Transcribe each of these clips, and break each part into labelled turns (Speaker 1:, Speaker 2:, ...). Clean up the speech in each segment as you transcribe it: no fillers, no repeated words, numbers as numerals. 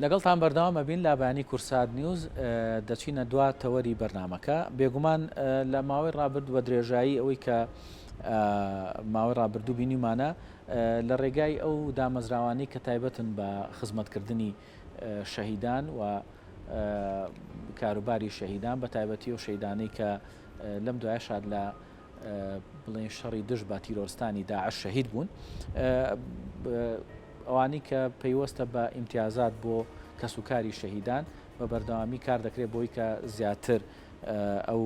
Speaker 1: لەگەڵتان بەردەوام ئەبین لە بەیانی کورسات نیوز دەچینە دوا تەوەری بەرنامەکە بێگومان لە ماوەی ڕابرد بە درێژایی ئەوەی کە ماوەی ڕابردوو بینیمانە لە ڕێگای ئەو دامەزراوانەی کە تایبەتن بە خزمەتکردنی شەهیدان و کاروباری شەهیدان بە تایبەتی و شەیدانەی کە لەم دوایە شاد لە بڵێن شەڕی دژ بە تیرۆرستانی داعش شەهید بوون ئەوانی کە پەیوەستە بە ئیمتیازات بۆ کەسوکاری شەهیدان بە بەردەوامی کار دەکرێت بۆی کە زیاتر ئەو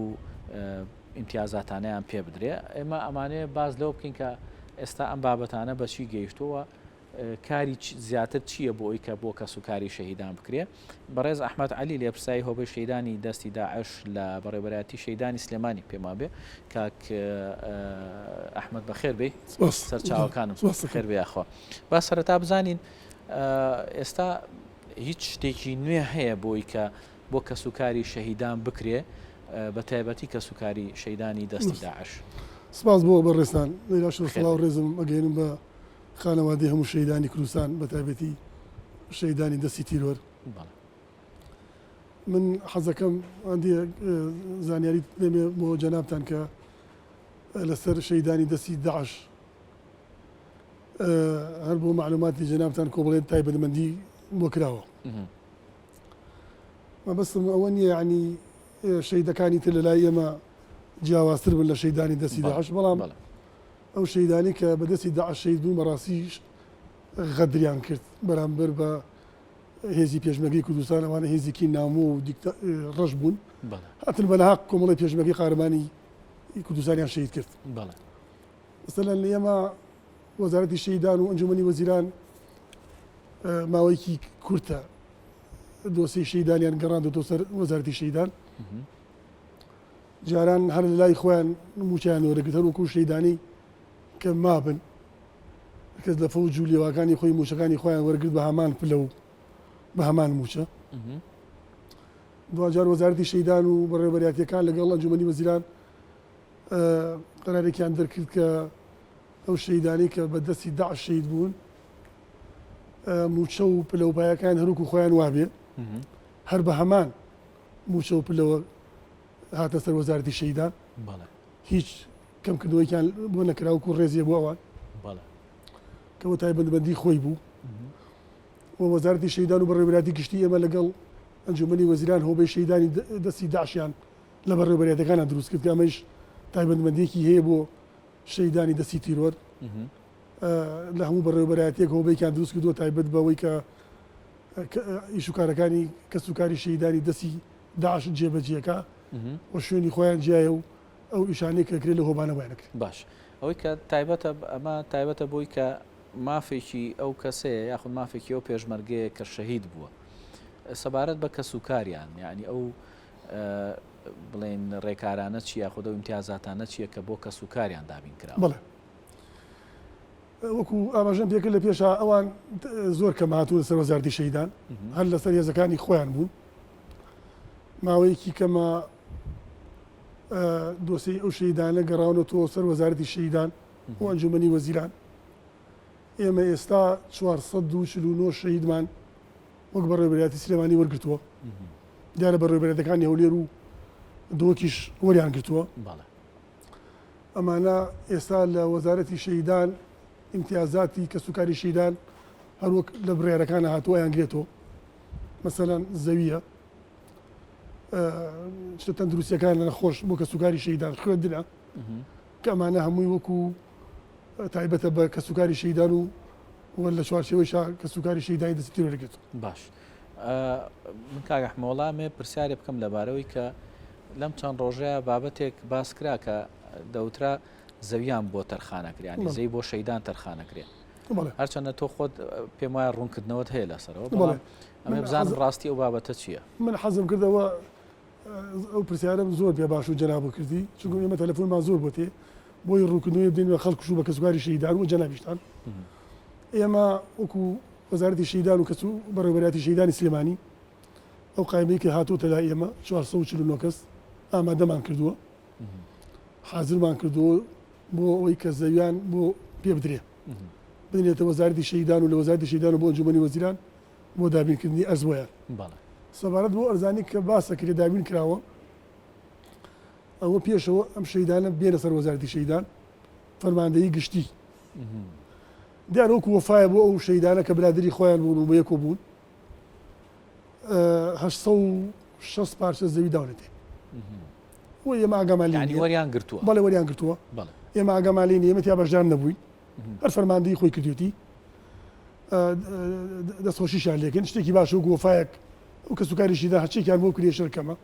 Speaker 1: ئیمتیازاتانیان پێ بدرێ ئێمە ئەمانەیە باز لەوە بکەین کە ئێستا ئەم بابەتانە بەچی گەیشتووە کاری زیاتر چییە بۆ ئەوی کە بۆ کەسوکاری شەهیدان بکرێ؟ بەڕێز ئەحمەد عەلی لێپرسراوی هۆبەی شەهیدانی دەستی داعش لە بەڕێوەبەرایەتی شەهیدانی سلێمانی پێم وابێ کاک ئەحمەد بەخێر بێی سەرچاوەکانم خێر بێ یاخوا با سەرەتا بزانین ئێستا هیچ شتێکی نوێ هەیە بۆی کە بۆ کەسوکاری شەهیدان بکرێ بە تایبەتی کەسوکاری شەیدانی دەستی داعش.
Speaker 2: سپاس بۆ بەڕێزتان لەیلا سڵاو ڕێزم ئەگەیەنم بە خانەوادەی هەموو شەهیدانی کوردستان بە تایبەتی شەهیدانی دەستی تیرۆر. من حەزەکەم هەندێ زانیاری بدەمێ بۆ جەنابتان کە لەسەر شەهیدانی دەستی داعش هەر بۆ مەعلوماتی جەنابتان کۆمەڵێ تایبەتمەندی بۆ کراوە. مەبەستم ئەوە نییە یعنی شەهیدەکانی تر لە لای ئێمە جیاوازتر بن لە شەهیدانی دەستی داعش بەڵام ئەو شەهیدانەی کە بە دەستی داعش شەهید بوون بەڕاستی غەدریان کرد بەرامبەر بە هێزی پێشمەرگەی کوردستان ئەوانە هێزێکی نامۆ و ڕەش بوون هاتن بە ناهەق کۆمەڵی پێشمەرگەی قارەمانی کوردستانیان شەهید کرد مەسەلەن ئێمە وەزارەتی شەهیدان و ئەنجومەنی وەزیران ماوەیەکی کورتە دۆسیەی شەهیدانیان گەڕاندۆتەوە سەر وەزارەتی شەهیدان جاران هەر لە لای خۆیان مووچەیان وەرەگرت هەر وەکوو شەهیدانی کە مابن کەس لە فەوج و لێواکانی خۆی مووچەکانی خۆیان وەرگرت بە هەمان پلە و بە هەمان مووچە. دواجار وەزارەتی شەهیدان و بەڕێوەبەرایەتییەکان لەگەڵ ئەنجومەنی وەزیران قەرارێکیان دەرکرد کە ئەو شەهیدانەی کە بە دەستی داعش شەهید بوون مووچە و پلە و پایەکان هەروکو خۆیان وابێ هەر بە هەمان مووچە و پلەوە هاتە سەر وەزارەتی شەهیدان هیچ کەمکردنەوەیکیان بۆ نەکرا وەکو ڕێزیە بۆ ئەوان کە بۆ تایبەتمەندی خۆی بوو و وەزارەتی شەهیدان و بەڕێوەبەرایەتی گشتی ئێمە لەگەڵ ئەنجومەنی وەزیران هۆبەی شەهیدانی دەستی داعشیان لە بەڕێوەبەرایەتەکانیان دروست کرد کە ئەمەیش تایبەتمەندیەکی هەیە بۆ شەهیدانی دەستی تیرۆر لە هەموو بەڕێوەبەرایەتیەک هۆبەیەکیان دروست کردووە تایبەت بەوەی کە ئیش و کارەکانی کەسوکاری شەهیدانی دەستی داعش جێبەجێکا و شوێنی خۆیان جیایە و ئەو ئیشانەی کە کرێ لە هۆبانە بۆیان ئەکرێ.
Speaker 1: باش ئەوەی کە تایبەتە ئەمە تایبەتە بۆی کە مافێکی ئەو کەسەیە یاخود مافێکی ئەو پێشمەرگەیە کە شەهید بووە سەبارەت بە کەسوکاریان یعنی ئەو بڵێن ڕێکارانە چی یاخود ئەو ئیمتیازاتانە چییە کە بۆ کەسوکاریان دابین کراوە؟
Speaker 2: بەڵێ وەکو ئاماژەم پێکرد لە پێشا ئەوان زۆر کەم هاتوون سەر وەزارەتی شەهیدان هەر لەسەر هێزەکانی خۆیان بوون ماوەیەکی کەمە دۆسیەی ئەو شەهیدانە گەڕاونەتەوە سەر وەزارەتی شەهیدان و ئەنجومەنی وەزیران ئێمە ئێستا 449 شەهیدمان وەک بەڕێوەبەرایەتی سلێمانی وەرگرتووە دیارە بەڕێوەبەرایەتەکانی هەولێر و دهۆکیش وەریان گرتووە ئەمانە ئێستا لە وەزارەتی شەهیدان ئیمتیازاتی کەسوکاری شەهیدان هەروەک لە بڕیارەکانە هاتووە ئەیانگرێتەوە مەسەلەن زەویە شتە تەندروستیەکان لە نەخۆش بۆ کەسوکاری شەهیدان خوێندنە کە ئەمانە هەمووی وەکو تایبەتە بە کەسوکاری شەهیدان و و لە چوارچێوەی شا کەسوکاری شەهیدانی دەستی تیرۆر گرت.
Speaker 1: باش من کاک ئەحمە وەڵامێ پرسیارێ بکەم لەبارەوەی کە لەم چەند ڕۆژەیە بابەتێک باس کرا کە دەوترا زەویان بۆ تەرخانەکرێ ینی زەوی بۆ شەیدان تەرخانەکرێ هەرچەندە تۆ خۆت پێم وایە ڕوونکردنەوەت هەیە لەسەرەوە بەڵام ئەمێ بزانم ڕاستی ئەو بابەتە چییە؟
Speaker 2: من حەزم کردەوە ئەو پرسیارەم زۆر پێ باش و جەناب کردی چونکە ئێمە تەلەفۆنمان زۆر بۆ تێ بۆی ڕوونکردنەوەی بدەین بە خەڵک و بە کەسوکاری شەهیدان و جەنابیشتان ئێمە وەکو وەزارەتی شەهیدان و کەس و بەڕێوەبەرایەتی شەهیدانی سلێمانی ئەو قایمەی کە هاتووەتە لای ئێمە 449 کەس ئامادەمان کردووە حازرمان کردووە بۆ ئەوەی کە زەویان بۆ پێ بدرێ بدرێتە وەزارەتی شەهیدان و لە وەزارەتی شەهیدان و بۆ ئەنجومەنی وەزیران. بۆ دابینکردنی ئەرز بۆیان.
Speaker 1: بەڵێ.
Speaker 2: سەبارەت بەو ئەرزانەی کە باس ئەکرێ دابین کراوە، ئەوە پێشەوە ئەم شەهیدانە بێنە سەر وەزارەتی شەهیدان، فەرماندەیی گشتی. دیارە وەکو وەفایە بۆ ئەو شەهیدانە کە برادەری خۆیان بوون و بەیەکەوە بوون، 860 پارچە زەوی داونەتێ. و ئێمە ئاگامان لێ
Speaker 1: یانی
Speaker 2: نییە.
Speaker 1: وەریان گرتووە.
Speaker 2: بەڵێ وەریان گرتووە.
Speaker 1: بەڵێ.
Speaker 2: ئێمە ئاگامان لێ نییە، ئێمە تیا بەشدار نەبووین. هەر فەرماندەیی خۆی کردوێتی. دەستخۆشیشیان لێکەین شتێکی باشە وەکو وەفایەک ئەو کەسوکاریشیدا هەرچێکیان بۆ بکرێ شەر کەمە.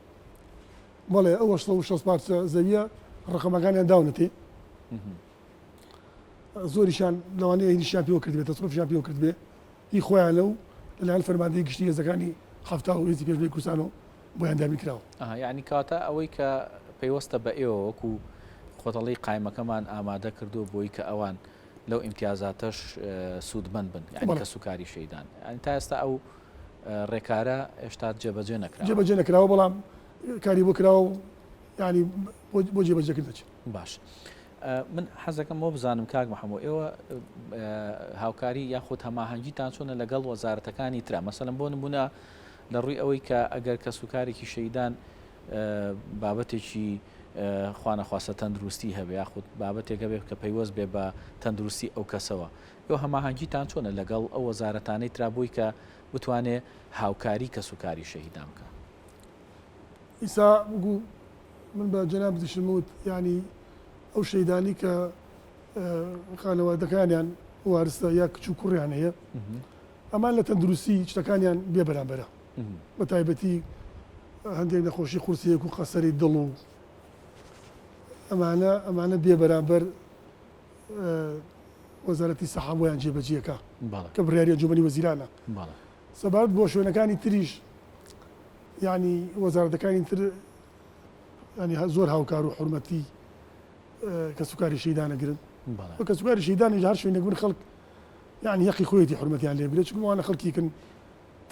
Speaker 2: بەڵێ ئەو 860 پارچە زەویە ڕقەمەکانیان داونەتێ. زۆریشیان لەوانەیە هینیشیان پێوە کردبێت تەسڕفیان پێوە کردبێ هی خۆیانە و لەلایەن فەرماندەی گشتی هێزەکانی 70 و هێزی پێشمەرگەی کوردستانەوە بۆیان دابین کراوە.
Speaker 1: ئەها یانی کەواتە ئەوەی کە پەیوەستە بە ئێوە وەکو خۆتەڵی قایمەکەمان ئامادە کردووە بۆی کە ئەوان لەو ئیمتیازاتەش سوودمەند بن یانی کەسوکاری شەیدان یانی تا ئێستا ئەو ڕێکارە هێشتا جێبەجێ نەکراوە.
Speaker 2: جێبەجێ نەکراوە بەڵام کاری بۆ کراوە و یانی بۆ جێبەجێکردن دەچێت.
Speaker 1: باش من حەزەکەم بۆ بزانم کاک محەممەد ئێوە هاوکاری یاخود هەماهەنگیتان چۆنە لەگەڵ وەزارەتەکانی ترا مەسەلەن بۆ نمونە لە ڕووی ئەوەی کە ئەگەر کەسوکارێکی شەیدان بابەتێکی خوانەخواستە تەندروستی هەبێ یاخود بابەتێک هەبێ کە پەیوەست بێ بە تەندروستی ئەو کەسەوە ئێوە هەماهەنگیتان چۆنە لەگەڵ ئەو وەزارەتانەی ترا بۆی کە بتوانێ هاوکاری کەسوکاری شەهیدان بکا؟
Speaker 2: ئیسا وەکو من بە جەنابتیشم وت یانی ئەو شەهیدانەی کە خانەوادەکانیان وارسە یا کچ و کوڕیان هەیە ئەمان لە تەندروستی شتەکانیان بێ بەرامبەرە بە تایبەتی هەندێک نەخۆشی قورسی وەکو قەسەری دڵ و ئەمانە ئەمانە بێ بەرامبەر وەزارەتی سەحا بۆیان جێبەجێکە کە بڕیاری ئەنجومەنی وەزیرانە. سەبارەت بۆ شوێنەکانی تریش یعنی وەزارەتەکانی تر ینی زۆر هاوکار و حرمەتی کەسوکاری شەیدان ئەگرن و کەسوکاری شەیدانیش هەر شوێنێک بن خەڵک یعنی یەقی خۆیەتی حرمەتیان لێ بگرێت چونکە ئەوانە خەڵکێکن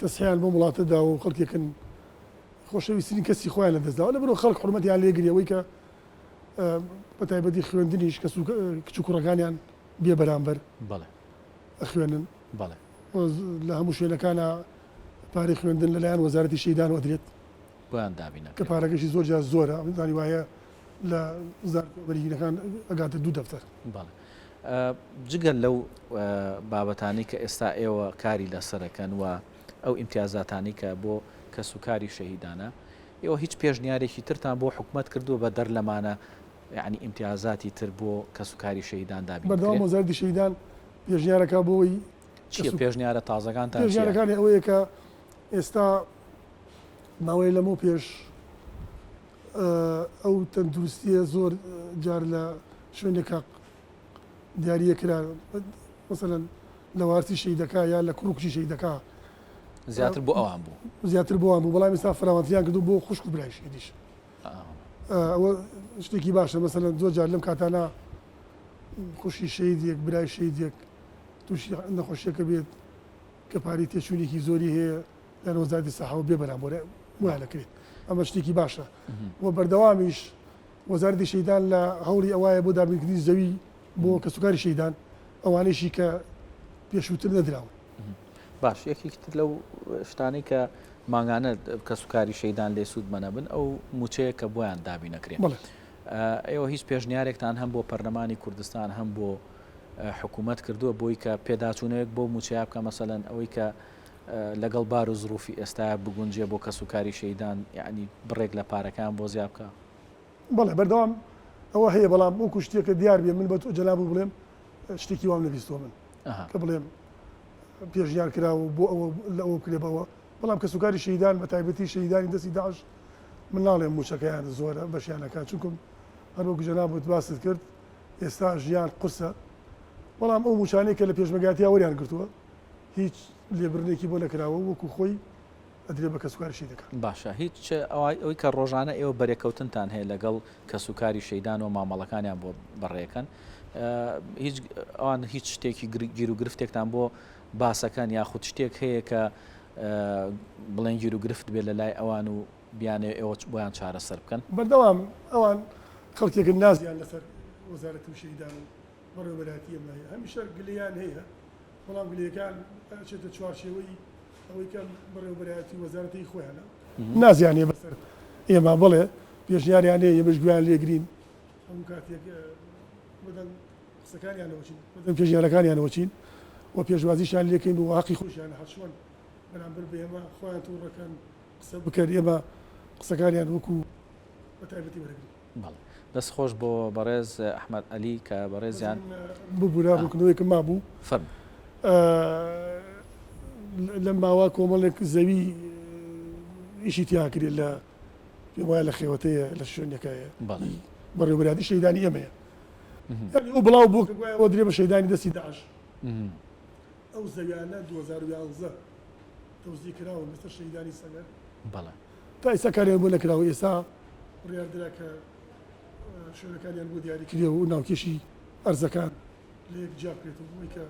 Speaker 2: تەسحیان بۆم وڵاتە داوە و خەڵکێکن خۆشەویسترین کەسی خۆیان لە دەست داوە لەبەرئەوە خەڵک حرمەتیان لێ گرێ ئەوەی کە بە تایبەتی خوێندنیش کەس و کچ و کوڕەکانیان بێ بەرامبەر
Speaker 1: بەڵێ
Speaker 2: ئەخوێنن
Speaker 1: بەڵێ
Speaker 2: لە هەموو شوێنەکانە پارەی خوێندن لەلایەن وەزارەتی شەیدانەوە ئەدرێت
Speaker 1: بۆیان دابین
Speaker 2: کە پارەکەشی زۆر جار زۆرە زانی وایە لە زانکۆ بەرگینەکان ئەگاتە دوو دەفتەر.
Speaker 1: بەڵێ جگە لەو بابەتانەی کە ئێستا ئێوە کاری لەسەرەکەن و ئەو ئیمتیازاتانەی کە بۆ کەسوکاری شەهیدانە ئێوە هیچ پێشنیارێکی ترتان بۆ حکومەت کردووە بە دەر لەمانە یعنی ئیمتیازاتی تر بۆ کەسوکاری شەهیدان دابین
Speaker 2: بەردەوام وەزارەتی شەهیدان پێشنیارەکە بۆ ئەوەی
Speaker 1: چیە پێشنیارە تازەکانتان
Speaker 2: چیە؟ پێشنیارەکانی ئەوەیە کە ئێستا ماوەیە لەمەو پێش ئەو تەندروستیە زۆر جار لە شوێنێکا دیاریە کرا مەسەلەن لە وارسی شەیدەکە یا لە کوڕ و کچی شەیدەکە
Speaker 1: زیاتر بۆ ئەوان بوو
Speaker 2: زیاتر بۆ ئەوان بوو بەڵام ئێستا فراوانتریان کردو بۆ خوشک و برای شەهیدیش ئەوە شتێکی باشە مەسەلەن زۆر جار لەم کاتانە خوشکی شەهیدێک برای شەهیدێک تووشی نەخۆشیەکە بێت کە پارەی تێچوونێکی زۆری هەیە لەلایەن وەزارەتی سەحەوە بێ بەرامبەر بۆیان دەکرێت ئەمە شتێکی باشە و بەردەوامیش وەزارەتی شەهیدان لە هەوڵی ئەوایە بۆ دابینکردنی زەوی بۆ کەسوکاری شەهیدان ئەوانەیشی کە پێشووتر نەدراون.
Speaker 1: باش یەکێکی تر لەو شتانەی کە مانگانە کەسوکاری شەهیدان لێ سوودمەنە بن ئەو مووچەیە کە بۆیان دابین ئەکرێ. ئێوە هیچ پێشنیارێکتان هەم بۆ پەرلەمانی کوردستان هەم بۆ حکوومەت کردووە بۆی کە پێداچوونەوەیەک بۆ مووچەیە بکە مەسەلەن ئەوەی کە لەگەڵ بار و زروفی ئێستایا بگونجێ بۆ کەسوکاری شەهیدان یەعنی بڕێک لە پارەکەیان بۆ زیا بکا؟
Speaker 2: بەڵێ بەردەوام ئەوە هەیە بەڵام وەکو شتێکە دیار بێ من بە تۆ جەنابت بڵێم شتێکی وام نەبیستووە من کە بڵێم پێشنیار کراوە بۆ ئەوە لە ئەوە بکرێ بەوە بەڵام کەسوکاری شەهیدان بە تایبەتی شەهیدانی دەستی داعش من ناڵێم مووچەکەیان زۆرە بەشیانەکە چونکم هەر وەکو جەنابت باست کرد ئێستا ژیان قورسە بەڵام ئەو مووچانەی کە لە پێشمەرگاتیا وەریان گرتووە هیچ لێبرنێکی بۆ نەکراوە و وەکو خۆی ئەدرێ بە کەسوکاری شەهیدەکان.
Speaker 1: باشە هیچ ئەوەی کە ڕۆژانە ئێوە بەرێکەوتنتان هەیە لەگەڵ کەسوکاری شەیدان و مامەڵەکانیان بۆ بەڕێکەن هیچ ئەوان هیچ شتێکی گیروگرفتێکتان بۆ باسەکەن یاخود شتێک هەیە کە بڵێن گیروگرفت بێت لە لای ئەوان و بیانەوێ ئێوە بۆیان چارەسەر بکەن؟
Speaker 2: بەردەوام ئەوان خەڵکێکن نازیان لەسەر وەزارەتی شەهیدان و بەڕێوەبەرایەتی ئێمە هەیە هەمیشە گلەیان هەیە بەڵام گلەیەکان ئەچێتە چوارچێوەی. ئەوەی کە بەڕێوەبەرایەتی وەزارەتی خۆیانە نازیان هەیە بەسەر ئێمە بڵێ پێشنیاریان هەیە ئێمەش گوێیان لێگرین هەموو کاتێک بەدەم قسەکانیانەوە چین بەدەم پێشنیارەکانیانەوە چین و پێشوازیشیان لێکەین و هەقی خۆشیانە هەر چۆن بەرامبەر بە ئێمە خۆیان تووڕەکەن قسە بکەن ئێمە قسەکانیان وەکو بە تایبەتی وەرەگرین.
Speaker 1: بەڵێ دەست خۆش بۆ بەڕێز ئەحمەد عەلی کە بەڕێزیان.
Speaker 2: ببورە ڕوونکردنەوەیەکم مابوو.
Speaker 1: فەرموو.
Speaker 2: لەم ماوە کۆمەڵێک زەوی ئیشی تیا کرێت لە پێم وایە لە خێوەتەیە لە شوێنەکەیە
Speaker 1: بەڵێ.
Speaker 2: بەڕێوەبەرایەتی شەهیدانی ئێمەیە. یانی ئەو بڵاو بوو کە گوایە ئەوە درێ بە شەهیدانی دەستی داعش. ئەو زەویانە 2011 تەوزیع کراون بەسەر شەهیدانی سەنگەر.
Speaker 1: بەڵێ.
Speaker 2: تا ئێستا کاریان بۆ نەکراوە، ئێستا بڕیار درا کە شوێنەکانیان بۆ دیاری کرێ و ناوکێشی ئەرزەکان لە یەک جیا بکرێتەوە بۆ ئەوەی کە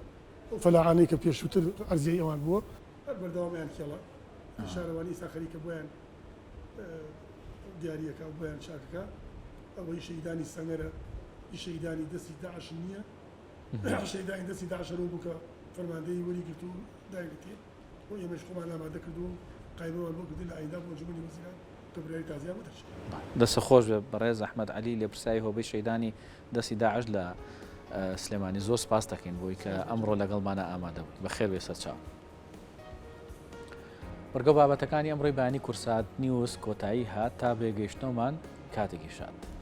Speaker 2: ئەو فەلاعانەی کە پێشووتر ئەرزیی ئەوان بووە هەر بەردەوام ئەیان کێڵا. شارەوانی ئێستا خەریکە بۆیان دیارییەکە و بۆیان چاکەکە. ئەوەی شەهیدانی سەنگەرە هی شەهیدانی دەستی داعش نییە. شەهیدانی دەستی داعش هەر ئەو بوو کە فەرماندەیی وەری گرت و داینەتێ. بۆ ئێمەش خۆمان ئامادە کردووە و قایمەمان بۆ کردن لە ئایندە بۆ ئەنجومەنی وەزیران کە بڕیاری تازەیان بۆ دەرچێت.
Speaker 1: دەست خۆش بێت بەڕێز ئەحمەد عەلی لێپرسراوی هۆبەی شەهیدانی دەستی داعش لە سلێمانی زۆر سپاس دەکەین بۆی کە ئەمڕۆ لەگەڵمانە ئامادە بووی بەخێر بێ سەرچاو. بڕگە بابەتەکانی ئەمڕۆی بەیانی کورسات نیوز کۆتایی هات تا بێگەیشتنەوەمان کاتێکی شاد.